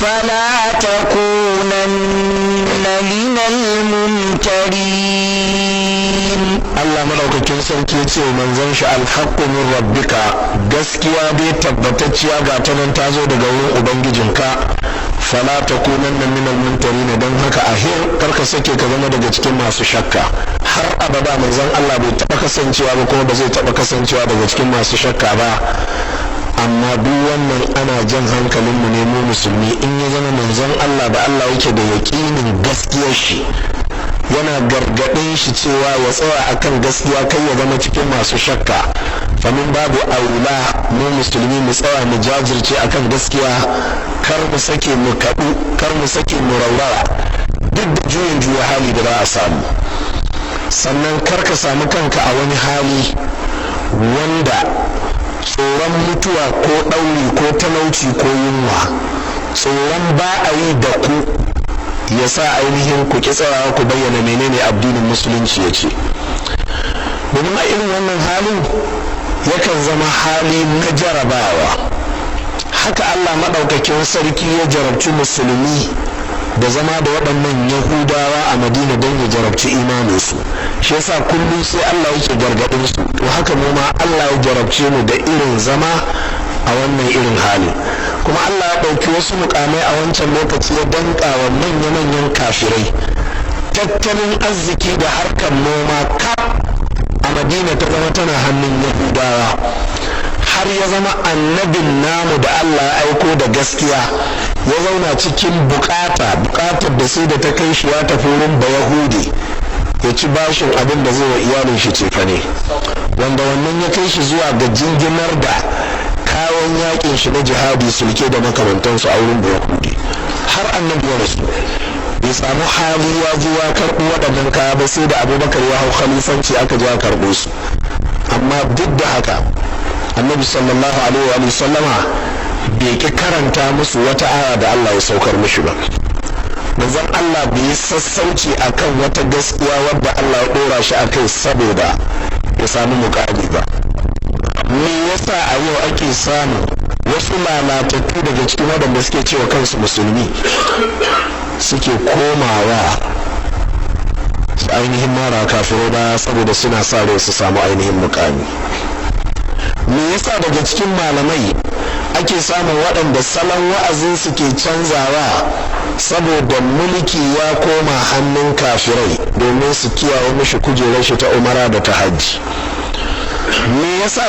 فلا تكونن من الممترين. Allah madaukakin sarki ya ce wa manzon shi: "Alhaqqu min rabbika", gaskiya dai tabbatacciya ga ta nan ta zo daga wurin ubangijinka. "Fala takunanna min almumtarin", dan haka ahir, karka sake ka zama daga cikin masu shakka. Har abada manzon Allah bai taba kasancewa ba, kuma ba zai taba kasancewa daga cikin masu shakka ba. Amma duk wannan ana jan hankalinmu ne mu musulmi. In ya zama manzon Allah da Allah yake da yaƙinin gaskiyar shi yana gargaɗin shi cewa ya tsaya akan gaskiya, kai ya zama cikin masu shakka, famin babu aula mu musulmi mu tsaya mu jajirce akan gaskiya, kar mu sake mu kaɗu, kar mu sake mu raurara duk da juyin juya hali da za a samu. Sannan kar ka samu kanka a wani hali wanda tsoron mutuwa ko ɗauri ko talauci ko yunwa, tsoron ba a yi da ku, ya sa ainihin ku ki tsayawa ku bayyana menene addinin Musulunci ya ce. Domin a irin wannan halin yakan zama hali na jarabawa. Haka Allah maɗaukakin sarki ya jarabci musulmi da zama da waɗannan Yahudawa a Madina don ya jarabci imaninsu. Shi yasa kullum sai Allah yake gargaɗin su. To haka mu ma Allah ya jarabce mu da irin zama a wannan irin hali. Kuma Allah ya ɗauki wasu mukamai a wancan lokaci ya danka wa manya-manyan kafirai. Tattalin arziki da harkar noma kaf a Madina ta zama tana hannun Yahudawa, har ya zama annabin namu da Allah ya aiko da gaskiya ya zauna cikin bukata, bukatar da sai da ta kai shi ya tafi wurin Bayahudi ya ci bashin abin da zai wa iyalin shi cefane, wanda wannan ya kai shi zuwa ga jinginar da kayan yakin shi na jihadi, sulke da makamantansu, a wurin Bayahudi, har annabi ya rasu bai samu hali ya ji ya karɓo waɗannan kaya ba, sai da Abubakar ya hau khalifanci aka je karɓo su. Amma duk da haka annabi sallallahu alaihi wa sallama bai ki karanta musu wata aya da Allah ya saukar mishi ba. Manzon Allah bai yi sassauci akan wata gaskiya wadda Allah ya dora shi akai saboda ya samu mukami ba. Me yasa a yau ake samu wasu lalatattu daga cikin waɗanda suke cewa kansu musulmi suke komawa su ainihin mara kafirai ba saboda suna sa rai su samu ainihin mukami? Me yasa daga cikin malamai ake samun waɗanda salon wa'azinsu ke canzawa saboda mulki ya koma hannun kafirai, domin su kiyaye mishi kujerar shi ta umara da ta hajji? Me yasa?